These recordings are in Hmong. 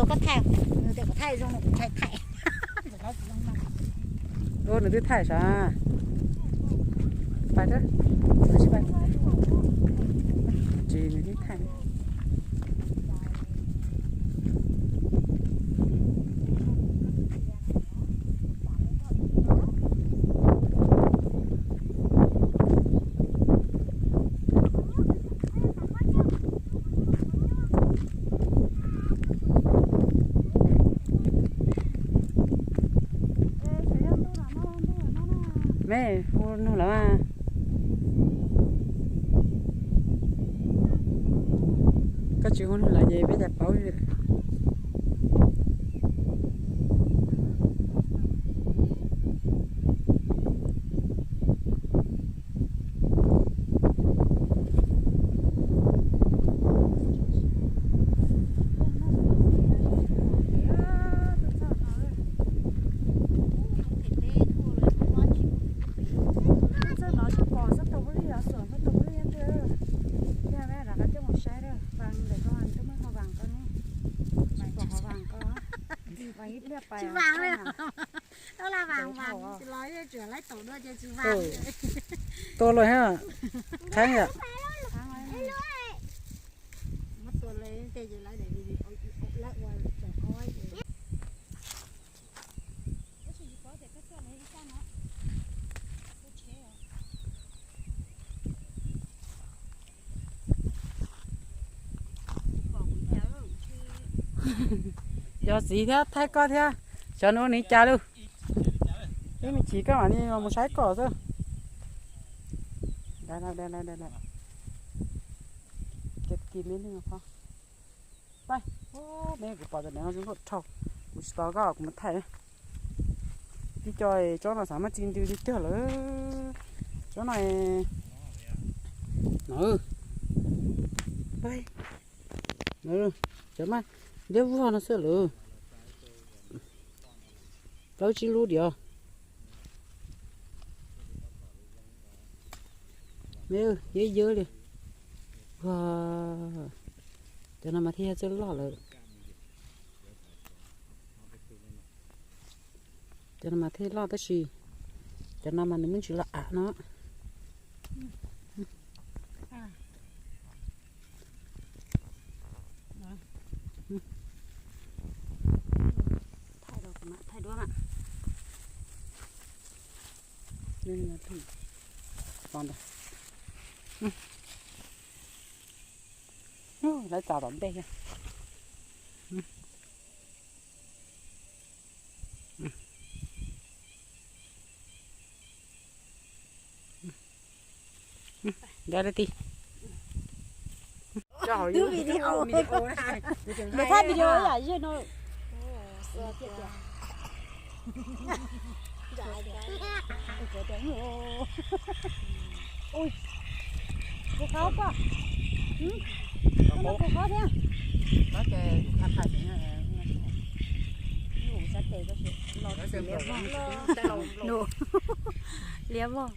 Koj thaij, nws tias kuv thaij zoo no kuv tsis thaij. Ua nws twb thaij sav. Pais, tsis nws twb thaij. Me hu nug lawm mas. Koj tsis hu nug lawm ces peb cas paub li. Tsis vaam li. Tua los ha. Qheeb yom. Yog txiv thiab thaij koj thiab, xyov nws ua nws cas lawm. Ib me chim koj mam li los mus saib koj xwb. Pab, me kuv pom tus niam no zoo nkauj dhau, kuv tsis tos koj kuv mus thaij. Tib co tsob no xav muab txi ntws tiag tiag lawm. Tsob no no, cov mas liab vog no xwb lawm. Plaub tsib lub diam. Me yawb yawb li. Cov no mas thiaj yog txawj loj lawm. Cov no mas thiaj loj tab sis cov no mas nws muaj ntsis los av no. Thaij duab na. Lawv txav tom ntej. Nrog ti. Nws thaij video yam zej no. Kuv qab koj. Kuv qab thiab. Liab vog.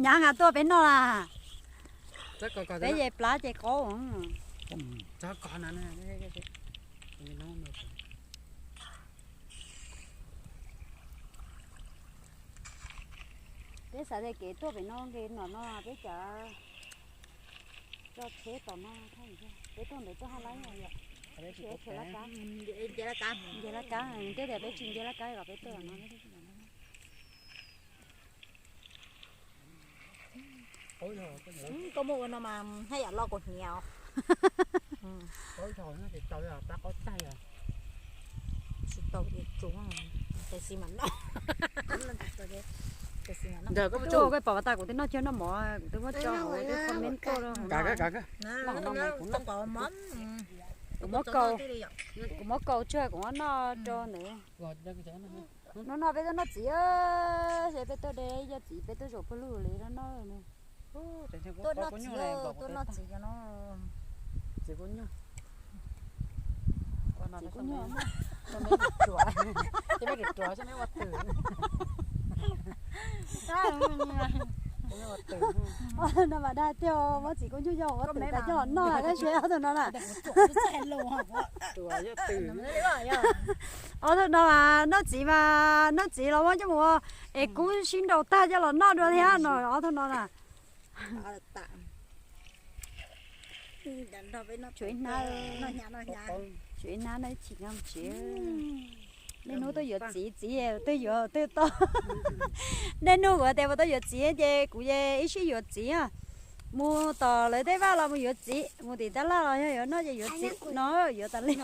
Nyav nqa tuaj peb noj las. Peb yeej plab ces qaub. Peb xav tias kev tuaj pem no nqis nom no peb cov tso tsheb tom no, peb tuaj ntawd tuaj haj lab yom. Nce laj kab, nce laj kab, twb tias peb tsis nce laj kab kom peb tuaj no. Koj muaj ua no mas haj yam loj kuv hniav. Tsis tau, tes xis mas noj. Ntawm koj pom tas kuv twb noj cog noj mov, kuv twb muab tso hauv wb comment tuaj rau hauv no. Kuv muab kaus, kuv muab kaus tsawg kuv muab noj rau ntawd. Hnub no peb tuaj noj txiv, ces peb tuaj de ib co txiv peb tuaj zaum pawg lug li no noj. Tuaj noj txiv, tuaj noj txiv cov no. Txiv kuj nyuaj. Txiv kuj nyuaj. Ces peb ruam ruam xwb neb ua twg. Ob tug no mas dag tiag, muab txiv kub ntxuag yog ua txiv tas coj los noj, koj siab ob tug no na. Ob tug no mas noj txiv mas noj txiv los muab coj mus ua es kub sib nraus tag coj los noj dua thiab no, ob tug no na. Tshuav ib hnab, tshuav ib hnab no ib chim no tsis. Niaj hnub tuaj yuav txiv, txiv twb yuav twb tau. Niaj hnub kuv tias puas tau yuav txiv ces kuv ib sij yuav txiv. Mus tom lawv tej vaj los mus yuav txiv, mus tim tab laj los yog yuav noj ces yuav txiv no, yuav tas li.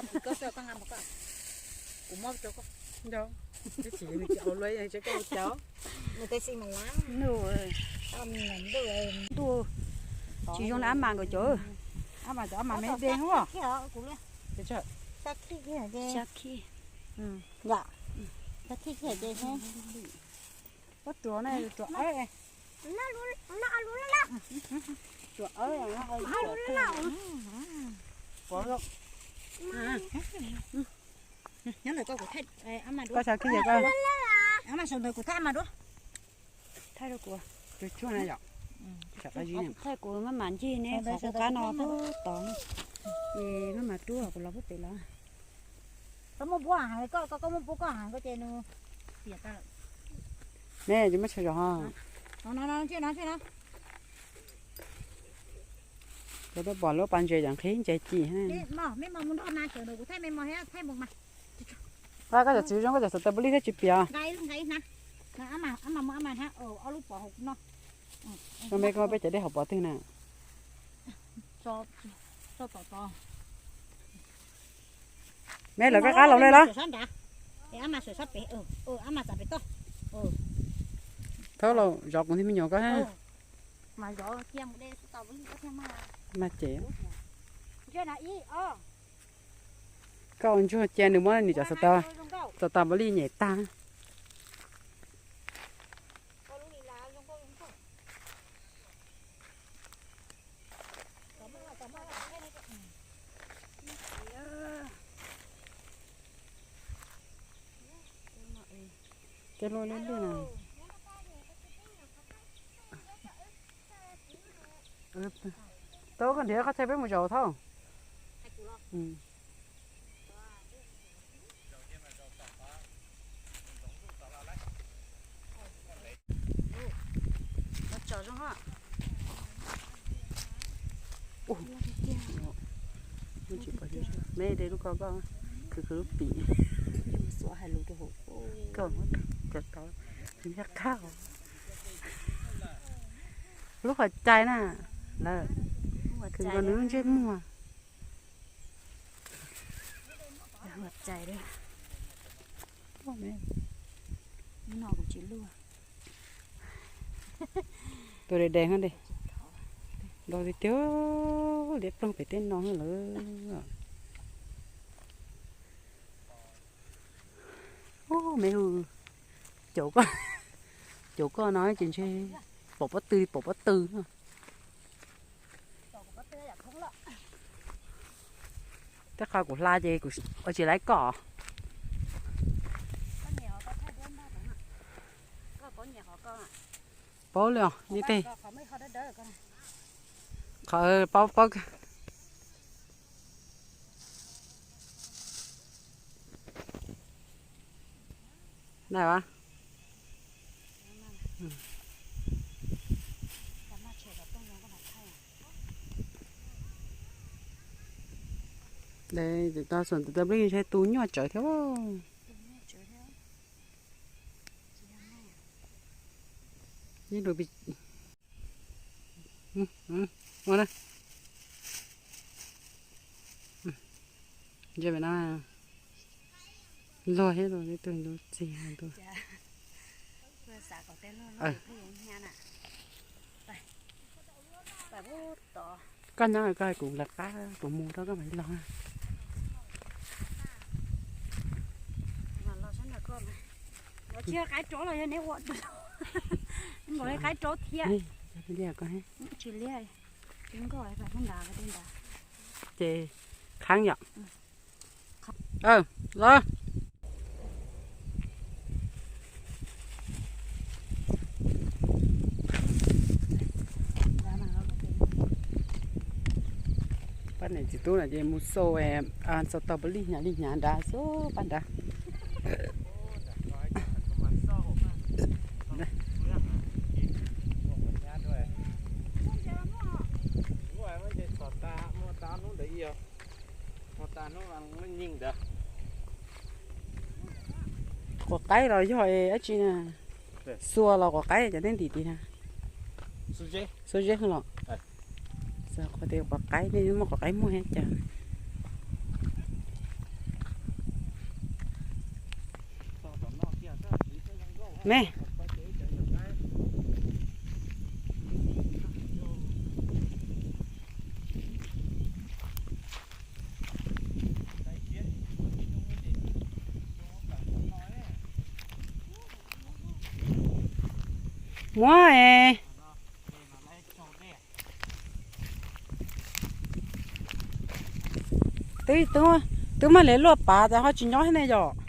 Ntuj, tsis zoo li ab mas nkawd cov. Ab mas cov ab mas me de hub. Xya khij. Xya khij. Pob ruam na, ruam awb. Ruam awb. Pov zoo. Nyob ntawm koj kuv thaij, koj xya khij, koj mas sawv ntawd kuv thaij mas duab. Thaij rau kuv. Tsuag na yom. Thaij kuv maj mam ncig neb qhov qub qab no tod, es maj mam rub kuv los pub pem los. Koj muaj pub heev, koj, koj muaj pub koj heev koj ces nws piam tag lawm. Ne, tsis muaj tshav zog. Cov tuaj pom lub pas ntses cov nqhis ntses ci. Koj cov txiv zoo, koj cov xov tooj pub lij thiab tsis piam. Koj me koj peb cov dej hauv pov twg na? Me lawv koj qab los li los. Thawb los zov kuv ntij me nyuam koj. Mas ces koj ua ntsuag cia nws muab nws cov xov tooj, xov tooj pov lij nyem tag. Tej luaj lwj lwj na. Tau koj nrhiav qhov txhia peb mus zaum thauj. Me de lub ko koj khwv khwv lub pim. Koj muab cov tod, qab lub qhov cai na, lawm khwv nkaus nws lub ntsej muag. Tus de de, ntau tiag tiag, liab ploog pem tej no lawm. Me hu, caum koj, caum koj no ces ntshe pom pob tw, pom pob tw. Tej qhov kuv hla ces kuv ua tsis laib koj. Paub li os, nej tej qhov paub paub. Dai a. Dai, tau xom ntawm tus plig ntshe tu nyuaj tsawv thiab. Ua na. Ntsia pem no, luag thiab, luag li tus ntsuj txiag tus. Koj nyob koj hais kuv lawv qab kuv mus rau koj mam li los. Tsis yog qaib rov los yog neb ua, nkaus li qaib rov thiab. Tsis liab, tsis nkoj, nta, ces khaeb yom. Los. Pab niam txiv tub no ces mus xau, xau tau pab lij hnyav lij hnyav nrad xwb pab nrad. Quav qaib los yog dab tsi na? Xua los quav qaib cov nej ntim tid na? Xua zeb los? Qhov tias quav qaib, nej muaj quav qaib muag thiab cas? Me, muab es, twb, twb muab lawv luaj pav tas ho tsis nyob thiab ne yom.